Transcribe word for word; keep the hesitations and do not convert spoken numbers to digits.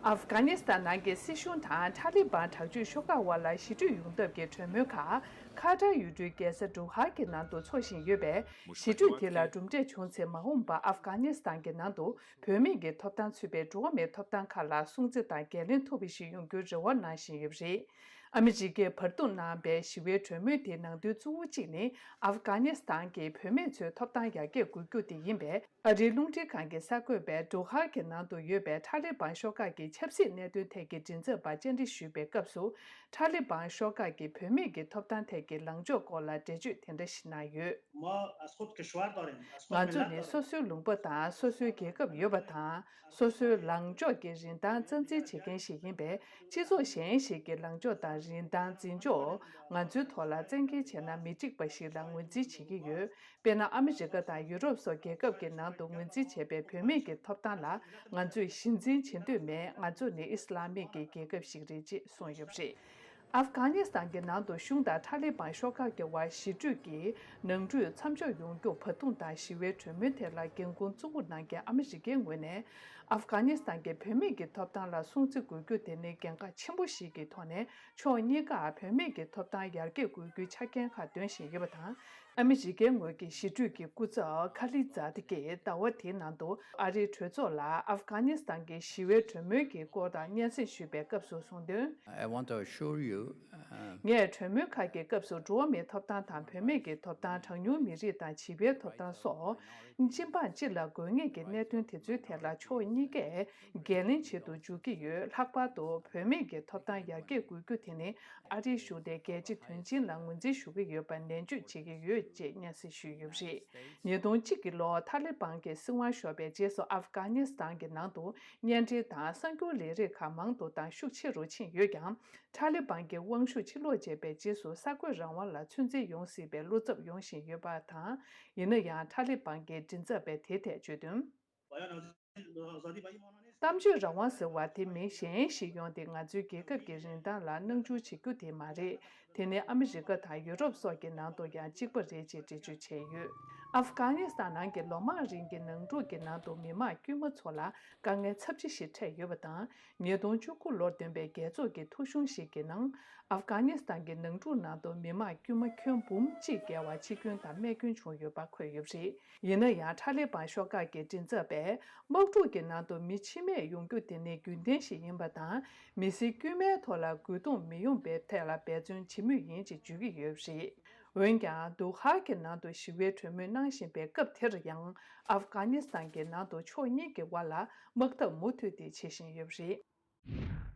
ཨབ་གྷ་ནི་སི་ཐན་ནང་གི་སྲིད་གཞུང་དང་ཐ་ལི་བན་དྲག་སྤྱོད་ཤོག་ཁག་དབར་ལ་ཞི་གྲོས་ཡོང་ཐབས་ཀྱི་གྲོས་མོལ་ཁག་ཁ་ཏར་ཡུལ་གྲུའི་རྒྱལ་ས་ཌོ་ཧ་གི་ནང་དུ་འཚོགས་བཞིན་ཡོད་པས། ཞི་གྲོས་དེ་ལ་གྲུབ་འབྲས་བྱུང་ཚེ། མ་འོངས་པར་ཨབ་གྷ་ནི་སི་ཐན་གྱི་ནང་དུ་བུད་མེད་ཀྱི་ཐོབ་ཐང་ཚུད་པའི་འགྲོ་བ་མིའི་ཐོབ་ཐང་ཁག་ལ་སྲུང་བརྩི་དང་འགན་ལེན་ཐུབ་པ་ཞིག་ཡོང་རྒྱུའི་རེ་བ་གནང་བཞིན་ཡོད་པ་རེད། ཨ་མི་རི་ཀས་བར་འདུམ་གནང་བའི་ཞི་བའི་གྲོས་མོལ་དེའི་ནང་དོན་གཙོ་བོ་གཅིག་ནི། ཨབ་གྷ་ནི་སི་ཐན་གྱི་བུད་མེད་ཚོའི་ཐོབ་ཐང་ཡར་རྒྱས་དགོས་རྒྱུ་དེ་ཡིན་པས། ཨ་རིའི་རླུང་འཕྲིན་ཁང་གིས་གསར་འགོད་པས་ཌོ་ཧ་གི་ནང་དུ་ཡོད་པའི་ཐ་ལི་བན་ཤོག་ཁག་གི་ཆབ་སྲིད་གནད་དོན་ཐད་ཀྱི་མགྲིན་ཚབ་པར་བཅར་འདྲི་ཞུས་པའི་སྐབས་སུ། ཐ་ལི་བན་ཤོག་ཁག་གིས་བུད་མེད་ཀྱི་ཐོབ་ཐང་ཐད་ཀྱི་ལངས་ཕྱོགས་སྐོར་ལ་འགྲེལ་བརྗོད་དེ་འདྲ་ཞིག་གནང་ཡོད། ما از خود کشور داریم، از خود ང་ཚོ་མི་ལ་ནི་སོ་སོའི་ལུང་པ་དང་སོ་སོའི་རྒྱལ་ཁབ་ཡོད་པ་དང་། སོ་སོའི་ལངས་ཕྱོགས་ཀྱི་རིན་ཐང་རྩ་འཛིན་བྱེད་མཁན་ཞིག་ཡིན་པས། སྤྱི་ཚོགས་གཞན་ཞིག་གི་ལངས་ཕྱོགས་དང་རིན་ཐང་འཛིན་ཕྱོགས་ང་ཚོའི་ཐོག་ལ་བཙན་འགེལ་བྱས་ན་མི་འགྲིག་པ་ཞིག་ལ་ངོས་འཛིན་བྱེད་ཀྱི་ཡོད། དཔེར་ན། ཨ་མི་རི་ཀ་དང་ཡུ་རོབ་སོགས་རྒྱལ་ཁབ་ཀྱི་ནང་དུ་ངོས་འཛིན་བྱས་པའི་བུད་མེད་ཀྱི་ཐོབ་ཐང་ལ་ང་ཚོས་གཞི་འཛིན་བྱེད་འདོད་མེད། ང་ཚོ་ནི་ཨི་སི་ལམ་མི་གི་རྒྱལ་ཁབ་ཞིག་རེད་ཅེས་གསུངས་ཡོད་པ་རེད། ཨབ་གྷ་ནི་སི་ཐན་གྱི་ནང་དུ་གཞུང་དང་ཐ་ལི་བན་ཤོག་ཁག་གི་དབར་ཞི་གྲོས་ཀྱི་ནང་གྲོས་མཚམས་འཇོག་ཡོང་རྒྱུར་བར་འདུམ་དང་ཞི་བའི་གྲོས་མོལ་ཐད་ལ་འགན་འཁུར་གཙོ་བོ་གནང་མཁན་ཨ་མི་རི་ཀའི་ངོས་ནས། ཨབ་གྷ་ནི་སི་ཐན་གྱི་བུད་མེད་ཀྱི་ཐོབ་ཐང་ལ་སྲུང་བརྩི་དགོས་རྒྱུ་དེ་ནི་གལ་འགངས་ཆེན་པོ་ཞིག་གི་ཐོག་ནས། ཕྱོགས་གཉིས་ཀར་བུད་མེད་ཀྱི་ཐོབ་ཐང་ཡར་རྒྱས་དགོས་རྒྱུའི་ཆ་རྐྱེན་ཁག་འདོན་བཞིན་ཡོད་པ་དང་། ཨ་མི་རི་ཀའི་ངོས་ཀྱི་ཞི་གྲོས་ཀྱི་སྐུ་ཚབ་ཁ་ལི་ཛ་ཏི་ཀྱིས་ཟླ་བ་དེའི་ནང་དུ་ཨ་རིའི་གྲོས་ཚོགས་ལ་ཨབ་གྷ་ནི་སི་ཐན་གྱི་ཞི་བའི་གྲོས་མོལ་གྱི་སྐོར་དང་སྙན་སེང་ཞུས་པའི་སྐབས་སུ་གསུངས་དོན། I want to assure you, uh, ངས་གྲོས་མོལ་ཁག་གི་སྐབས་སུ་འགྲོ་བ་མིའི་ཐོབ་ཐང་དང་བུད་མེད་ཀྱི་ཐོབ་ཐང་། གྲངས་ཉུང་མི་རིགས་དང་བྱིས་པའི་ཐོབ་ཐང་སོགས་སྤྱི་འབངས་སྤྱི་ལ་དགོས་ངེས་ཀྱི་གནད་དོན་དེ་ཚོའི་ཐད་ལ་ཕྱོགས་གཉིས་ཀས་འགན་ལེན་བྱེད་དུ་འཇུག་གི་ཡོད། ལྷག་པར་དུ་བུད་མེད་ཀྱི་ཐོབ་ཐང་ཡར་རྒྱས་དགོས་རྒྱུ་དེ་ནི་ཨ་རིའི་གཞུང་དེ་རྒྱལ་སྤྱི་དོན་ཆེན་ལ་ངོས་འཛིན་ཞུ་གི་ཡོད་པ་ནན་བརྗོད་བྱེད་ཀྱི་ཡོད་ཅེས་སྙན་སེང་ཞུས་ཡོད་པ་རེད། ཉིས་སྟོང་གཅིག་གི་ལོར་ཐ་ལི་བན་གྱི་སྲིད་དབང་ཤོར་བའི་རྗེས་སུ་ཨབ་གྷ་ནི་སི་ཐན་གྱི་ནང་དུ་གཉེན་འབྲེལ་དང་གསར་འགྱུར་ལས་རིགས་ཁག་མང་དུ་དང་ཤུགས་ཆེ་རུ་ཕྱིན་ཡོད་ཀྱང་། ཐ་ལི་བན་གྱི་དབང་ཤུགས་ཕྱིར་ལོག་བྱས་པའི་རྗེས་སུ་གསར་འགོད་རང་དབང་ལ་ཚོད་འཛིན་ཡོང་སྲིད་པའི་བློ་འཚབ་ཡོང་བཞིན་ཡོད་པ་དང་། ཡིན་ན་ཡང་ཐ་ལི་བན་གྱི་མགྲིན་ཚབ་པས་དེའི་ཐད་བརྗོད་དོན། གཏམ་བརྗོད་རང་དབང་ཟེར་བ་དེ་མི་གཞན་ཞིག་ཡོང་སྟེ་ང་ཚོའི་རྒྱལ་ཁབ་ཀྱི་རིན་ཐང་ལ་སྣང་ཆུང་བྱེད་རྒྱུ་དེ་མ་རེད། དེ་ནི་ཨ་མི་རི་ཀ་དང་ཡུ་རོབ་སོགས་ཀྱི་ནང་དུ་ཡང་གཅིག་པ་རེད་ཅེས་འགྲེལ་བརྗོད་བྱས་ཡོད། ཨབ་གྷ་ནི་སི་ཐན་ནང་གི་ལོ་མང་རིང་གི་ནང་འཁྲུག་གི་ནང་དུ་མི་མང་དཀྱུས་མ་ཚོ་ལ་དཀའ་ངལ་ཚབས་ཆེ་ཞིག་འཕྲད་ཡོད་པ་དང་། ཉིས་སྟོང་བཅུ་དགུ་ལོར་བཏོན་པའི་རྒྱལ་ཚོགས་ཀྱི་ཐོ་གཞུང་ཞིག་གི་ནང་། ཨབ་གྷ་ནི་སི་ཐན་གྱི་ནང་འཁྲུག་ནང་དུ་མི་མང་དཀྱུས་མ་ཁྱོན་འབུམ་གཅིག་བརྒལ་བ་འཆི་སྐྱོན་དང་རྨས་སྐྱོན་བྱུང་ཡོད་པ་འཁོད་ཡོད་པ་རེད། ཡིན་ན་ཡང་། ཐ་ལི་བན་ཤོག་ཁག་གི་མགྲིན་ཚབ་པས། དམག་འཁྲུག་གི་ནང་དུ་མི་འཆི་རྨས་ཡོང་རྒྱུ་དེ་ནི་རྒྱུན་ལྡན་ཞིག་ཡིན་པ་དང་། མི་སེར་དཀྱུས་མའི་ཐོག་ལ་རྒོལ་རྡུང་མི་ཡོང་པའི་ཐད་ལ་འབད་བརྩོན་བྱེད་མུས་ཡིན་ཅེས་བརྗོད་ཀྱི་ཡོད་པ་རེད། འོན་ཀྱང་། དོ་ཧ་གི་ནང་དུ་ཞི་བའི་གྲོས་མོལ་གནང་བཞིན་པའི་སྐབས་དེར་ཡང་། ཨབ་གྷ་ནི་སི་ཐན་གྱི་ནང་དུ་ཕྱོགས་གཉིས་ཀྱི་དབར་ལ་དམག་འཐབ་མུ་མཐུད་དེ་བྱེད་བཞིན་ཡོད་པ་རེད།